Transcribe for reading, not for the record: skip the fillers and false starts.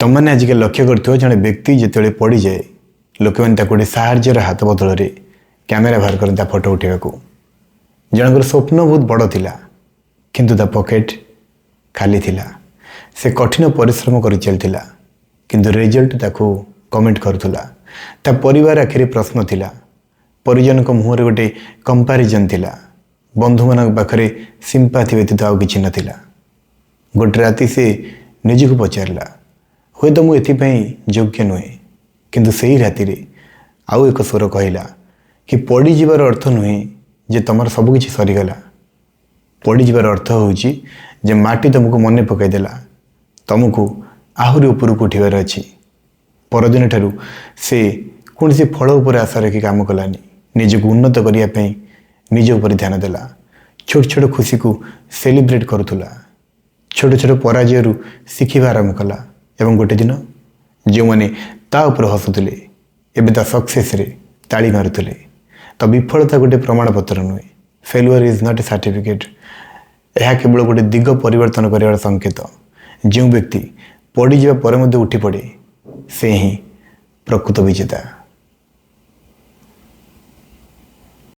ତମମାନେ ଆଜିକାଲି ଲକ୍ଷ୍ୟ କରିଥିବ, ଜଣେ ବ୍ୟକ୍ତି ଯେତେବେଳେ ପଡ଼ିଯାଏ, ଲୋକମାନେ ତାକୁ ଗୋଟେ ସାହାଯ୍ୟର ହାତ ବଦଳରେ କ୍ୟାମେରା ବାହାର କରନ୍ତି ତା ଫଟୋ ଉଠାଇବାକୁ। ଜଣଙ୍କର ସ୍ୱପ୍ନ ବହୁତ ବଡ଼ ଥିଲା, କିନ୍ତୁ ତା ପକେଟ୍ ଖାଲି ଥିଲା। ସେ କଠିନ ପରିଶ୍ରମ କରି ଚାଲିଥିଲା, କିନ୍ତୁ ରେଜଲ୍ଟ ତାକୁ କମେଣ୍ଟ କରୁଥିଲା। ତା ପରିବାର ଆଖିରେ ପ୍ରଶ୍ନ ଥିଲା, ପରିଜନଙ୍କ ମୁହଁରେ ଗୋଟେ କମ୍ପାରିଜନ୍ ଥିଲା, ବନ୍ଧୁମାନଙ୍କ ପାଖରେ ସିମ୍ପାଥି ବ୍ୟତୀତ ଆଉ କିଛି ନଥିଲା। ଗୋଟେ ରାତି ସେ ନିଜକୁ ପଚାରିଲା, ହୁଏତ ମୁଁ ଏଥିପାଇଁ ଯୋଗ୍ୟ ନୁହେଁ। କିନ୍ତୁ ସେଇ ରାତିରେ ଆଉ ଏକ ସ୍ୱର କହିଲା କି ପଡ଼ିଯିବାର ଅର୍ଥ ନୁହେଁ ଯେ ତୁମର ସବୁକିଛି ସରିଗଲା। ପଡ଼ିଯିବାର ଅର୍ଥ ହେଉଛି ଯେ ମାଟି ତୁମକୁ ମନେ ପକାଇଦେଲା, ତୁମକୁ ଆହୁରି ଉପରକୁ ଉଠିବାର ଅଛି। ପରଦିନ ଠାରୁ ସେ କୌଣସି ଫଳ ଉପରେ ଆଶା ରଖି କାମ କଲାନି। ନିଜକୁ ଉନ୍ନତ କରିବା ପାଇଁ ନିଜ ଉପରେ ଧ୍ୟାନ ଦେଲା। ଛୋଟ ଛୋଟ ଖୁସିକୁ ସେଲିବ୍ରେଟ୍ କରୁଥିଲା, ଛୋଟ ଛୋଟ ପରାଜୟରୁ ଶିଖିବା ଆରମ୍ଭ କଲା ଏବଂ ଗୋଟେ ଦିନ ଯେଉଁମାନେ ତା ଉପରେ ହସୁଥିଲେ, ଏବେ ତା ସକ୍ସେସରେ ତାଳି ମାରୁଥିଲେ। ତ ବିଫଳତା ଗୋଟେ ପ୍ରମାଣପତ୍ର ନୁହେଁ। Failure is not a certificate. ଏହା କେବଳ ଗୋଟେ ଦିଗ ପରିବର୍ତ୍ତନ କରିବାର ସଂକେତ। ଯେଉଁ ବ୍ୟକ୍ତି ପଡ଼ିଯିବା ପରେ ମଧ୍ୟ ଉଠି ପଡ଼େ, ସେ ହିଁ ପ୍ରକୃତ ବିଜେତା।